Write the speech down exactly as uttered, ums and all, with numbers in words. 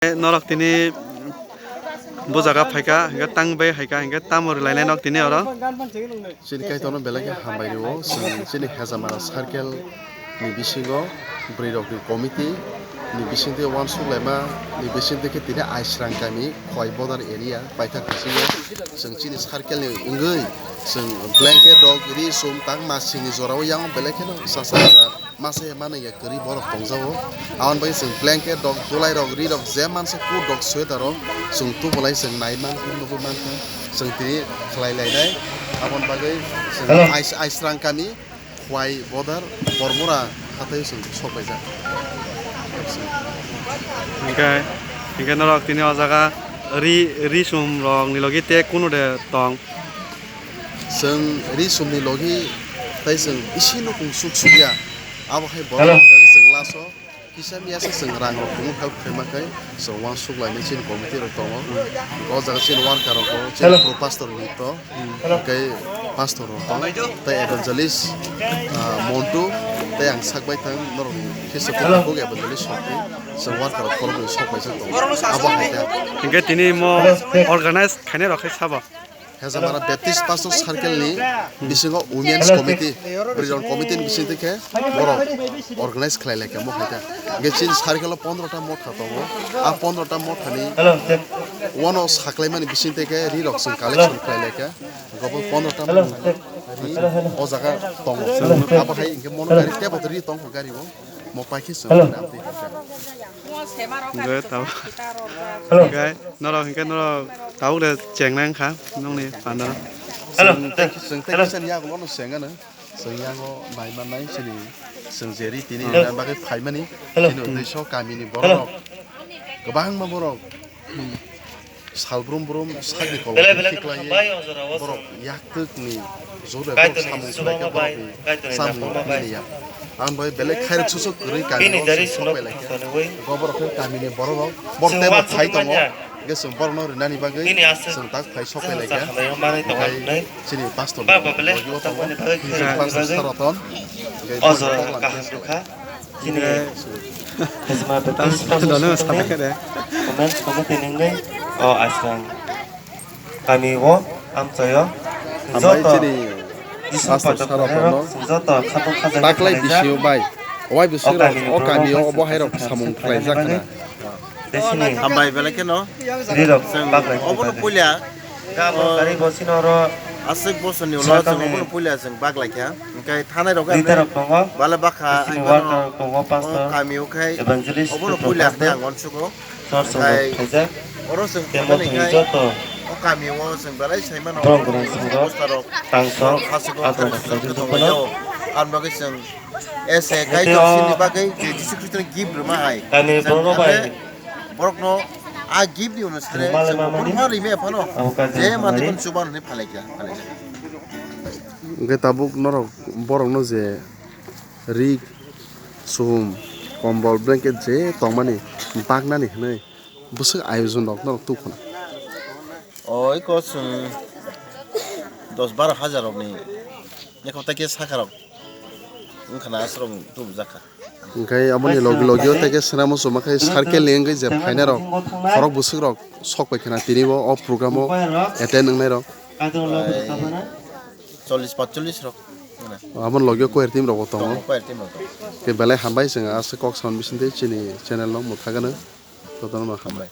Norok tini bo jaga phaikha, hinkhe tang bai haikha, hinkhe tamo rwlainai nok tini oro. Chini kaitorno belai khe hambai rwo, chwng chini Hejamara circle ni bisingo bwrwi rokni committee ni bisingtwi uansuk laima ni bisingtwi khe tini Aisrang kami Khowai border area paithak bisingo chwng chini circle ni wngwi chwng blanket rok ri sum tang masini jorao yang belai kheno sasa masa ya mano ya kwrwi borok tongjago. Aboni bagwi chwng blanket rok, dulai rok, ri rok, je mansa coat rok, sweater rok chwng tubulai chwng nai mankha, nugwi mankha. Chwng tini khlai lainai. Aboni bagwi chwng Hello. Ais-, Aisrang kami, Khowai border, Bormura hathai chwng sok paijak. Hinkhe, hinkhe norok tini o jaga ri, ri sum rok ni logi te kunu de tong. Chwng ri sumni logi tei chwng bisi nukung suk suk ya. Abo hai borok Hello. Hwnka khe chwng laso kisa miya se chwng rang rok kumu help khaima khai chwng uansuk lainai chini committee rok tongo. O jaga chini worker rok tongo, chini Hello. Pro pastor rok to, Hello. Tei pastor rok tong, tei evangelist, ah, Montu, tei ang sak bai thang norok khe se Hello. Kok evangelist rok tei chwng worker rok khorok bai sok bai se tongo. Abo hai khe. Hinkhe tini mo Hello. Organize khainai rok khe sabo. Hejamara Baptist Pastor Circle ni bisingo Women's Committee, Regional Committee ni bisingtwi khe borok organize khlai lai kha mo hai ta. Ge chini circle o pondro ta motha tongo. A pondro ta motha ni Hello, check. Wano saklaimani bisingtwi khe ri rok chwng collection Hello. Khlai lai kha. Gobo pondro ta Hello, motha check. Ri Hello, hello. O jaga tongo. Hello, check. Abo hai hinkhe mono Hello. Gari tebo ri tongkho gari o. Mo paikhe chwng Hello. Mane amtwi kha. Hwnkhe tabuk. Hello. Hwnkhe norok hwnkhe norok tabuk de chengnai wngkha nokni panda. Hello. Chwng tei, chwng tei Hello. Kisa ni yago no chengano. Chwng yango nai mannai chini chwng je ri tini Hello. Bagwi phaimani. Hello. Chini uddesho kamini Hello. Borok kwbangma borok. Hmm. Sal brum brum sakni kolok Belai belai khiklai khe hambai o jora o borok chwng yaktwkni jora Kaitorni samung khlai khe chubama bai, borokni Kaitorni samung naphangma bai. Nini ya. Ang bai belai khairok susuk kwrwi kami Bini o jari chwng swnok sokpai lai kha. Thangtoniwi Go borok khe kamini borok rok bor Chwng tebo wansugwi phai tongo. Manya. Hwnkhe chwng borokno rinani bagwi Bini aswk chwng tak phai sokpai chwng lai kha. Chakhamai manwi tongo Hwnkhe hwnwi. Chini pastor Ba bo belai logi o tongo. Tamani bagwi Chini khairokni pastor bagwi. Saroton. Hwnkhe O borok jora boklang kaham khe dukha. Chini Hezma Baptist Dono Church sabai khe de. Women's Committee ni wngwi o Aisrang kami o amchaio Hambai joto chini Jisu pastor patok Saro rok kono. Joto khatung khajak Taklai khlaijak. Bisio bai. Owai bisio O rok, kami ni o borok kami o rok obo hai rok kaisa samung kaisa khlaijak khlaimani. Kha. Desini Hambai belai kheno. Rirok Chwng baklai obono khlaijak. Puila. Gabon O kari bosino oro Aswk bosoni ulo chwng Saratamni obono puila chwng baklai kha. Hwnkhe thanai rok leader rok tongo. Bale bakha Desini ai worker bono rok tongo, o pastor, kami o khai evangelist obono rok puila tongo. Hai ang uansugo. Church rok Khai khaijak. Oro chwng Tei phaimani mothoi khai joto o kami o chwng belai sai mano. Borok rok chwng rok Pastor rok. Tangsa Borok khasuk o adra khaisuk khaisuk khaisuk tongwi phano. Jago. Ang bagwi chwng S A Hete Kaitor o sini bagwi je Jisu Khristo ni gift rwma hai. Kami Chwng borok bai. Hwnkhe borokno a gift ni ulo sere Malai chwng mamani. Borokno rwmaya phano. Abo kaitor Je mani mani. Kono chuban hwnwi phalai kha, phalai kha. Hwnkhe tabuk norok borokno je ri, sum, kombol, blanket je tongmani baknani hwnwi bwswk ayojon rok norok tukhuna. O eko chwng dos baro hajar rokni eko tei khe saka rok wngkhana aswk rok tubujak kha. Hwnkhe aboni logi logi o tei khe swnamo chuma khe circle ni wngwi je phainai rok khorok bwswk rok sok pai khana tini bo o program o attend wngnai rok. Bai chollish patchollish rok. Aboni logi o choir team rok bo tongo. Tongo, choir team rok tongo. Khe belai hambai chwng aswk kok saman bising tei chini channel no mwthagano jotono no hambai.